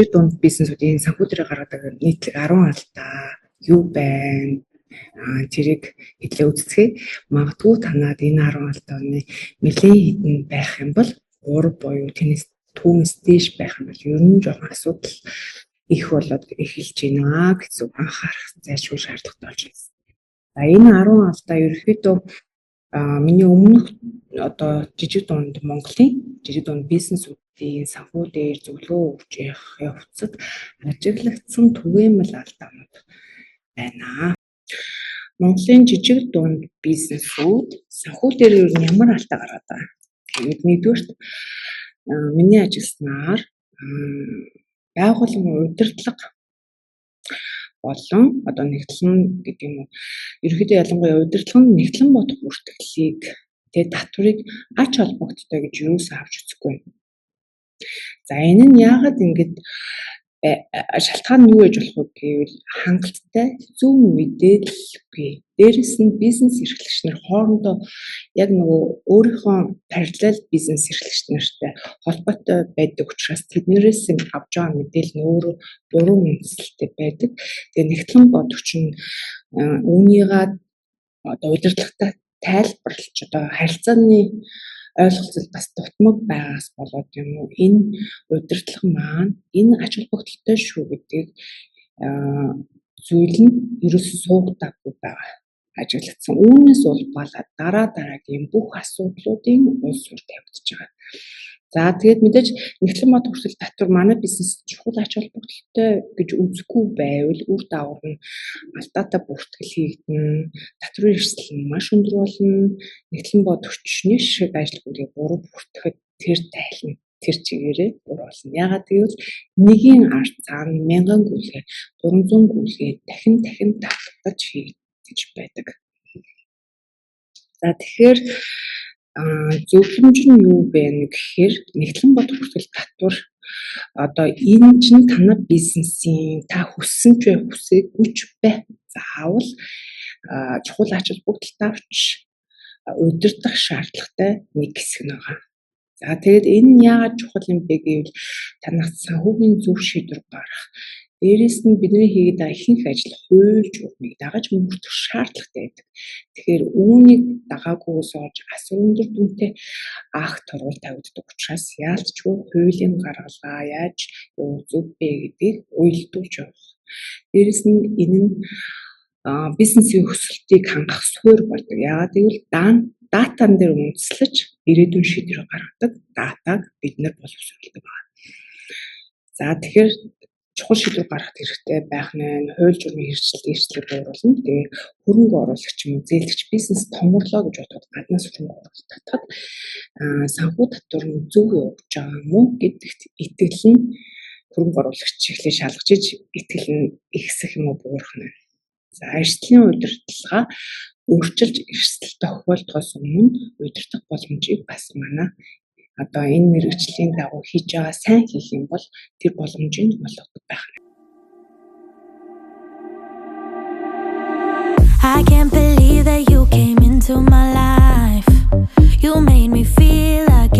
Дунд бизнесүүдийн санхүү дээр гаргадаг нийтлэг 10 алдаа юу байна? Тэрийг хэдлээ үздэхээ. Магадгүй танаад энэ 10 алдааны нэлээд хэдэн байх юм бол 3 буюу тэрнээс түүнээс дээш байх юм бол ер нь жоохон асуудал их болоод эхэлж байна гэсэн үг анхаарах зайлшгүй шаардлагатай болж байна. За, энэ 10 алдаа ерөнхийдөө миний өмнөх одоо жижиг дунд Монголын жижиг дунд бизнесүүдийн санхүү дээр зөвлөгөө өгч явах явцад ажиглагдсан түгээмэл алдаанууд байна. Монголын жижиг дунд бизнесүүд санхүү дээр ер нь ямар алдаа гаргаад байгаа гэвэл, нэгдүгээрт, миний ажилласнаар байгууллагын удирдлага болон одоо нягтлан гэдэг юм уу, ерөнхийдөө ялангуяа удирдлага нь нягтлан бодох бүртгэлийг тэгээ татварыг ач холбогдолтой гэж юусоо авч үзэхгүй. За, энэ нь яагаад ингэж, шалтгаан нь юу гэж болох вэ гэвэл хангалттай зөв мэдээлэлгүй. Дээрэс нь бизнес эрхлэгч нар хоорондоо яг нөгөө өөрийнхөө параллел бизнес эрхлэгч нартай холбоотой байдаг учраас тэднэрээс авч байгаа мэдээлэл нь өөрөө буруу үндэслэлтэй байдаг. Тэгээ нягтлан бодогч нь үүнийгээ одоо удирдлагатай тайлбарлаж, одоо харилцааны ойлголцол бас дутмаг байгаас болоод юм уу, энэ удирдлага маань энэ ач холбогдолтой шүү гэдгийг зүйл нь ерөөсөө суугдаагүй байгаа ажиглагдсан. Үүнээс улбаалаад дараа дараагийн бүх асуудлуудын улс суурь тавигдаж байгаа. За, тэгээд мэдээж нягтлан бодох хүртэл татвар манай бизнес чухал ач холбогдолтой гэж үзэхгүй байвал үр дагавар нь алдаатай бүртгэл хийгдэнэ, татварын эрсдэл нь маш өндөр болно, нягтлан бодогчны шиг ажил бүрийг буруу бүртгэхэд тэр тайлна, тэр чигээрээ буруу болно. Яагаад гэвэл нэгийн ард цаана 1000 гүйлгээ, 300 гүйлгээ дахин дахин давтагдаж хийгдэж байдаг. За, тэгэхээр зөвлөмж нь юу вэ гэхээр нягтлан бодох хүртэл татвар одоо энэ чинь танай бизнесийн та хүссэн ч бай, хүсээгүй ч бай, заавал чухал ач холбогдолтой авч удирдах шаардлагатай нэг хэсэг нь байгаа. За, тэгээд энэ нь яагаад чухал юм бэ гэвэл танах санхүүгийн зөв шийдвэр гаргах. Дээрээс нь бидний хийгээд байгаа ихэнх ажил хууль журмыг дагаж мөрдөх шаардлагатай байдаг. Тэгэхээр үүнийг дагаагүйгээс олж асар өндөр дүнтэй акт туруул тавигддаг учраас яалтчгүй хуулийн гаргалгаа яаж юу зөв бэ гэдгийг уялдуулж явах. Дээрээс нь энэ нь бизнесийн өсөлтийг хангах суурь болдог. Яагаад гэвэл датан дээр үндэслэж ирээдүйн шийдвэр гаргадаг датаг бид нар боловсруулдаг байна. За, тэгэхээр чухал шийдвэр гаргах хэрэгтэй байх нь хууль журмын хэрэгжилт эрсдлийг бууруулна. Тэгээ хөрөнгө оруулагч юм уу, зээлэгч бизнес томорлоо гэж бодоход гаднаас хөрөнгө оруулалт татахад санхүү татвар нь зөв явж байгаа юм уу гэдэгт итгэл нь хөрөнгө оруулагч эхлээ шалгаж иж итгэл нь ихсэх юм уу, буурах нь. За, эрсдлийн удирдлага өөрчилж эрсдэл тохиолдохоос өмнө удирдах боломжийг бас манай одоо энэ мэргэжлийн дагуу хийж байгаа сайн хийх юм бол тэр боломжийг олгодог байх нь. I can't believe that you came into my life. You made me feel again.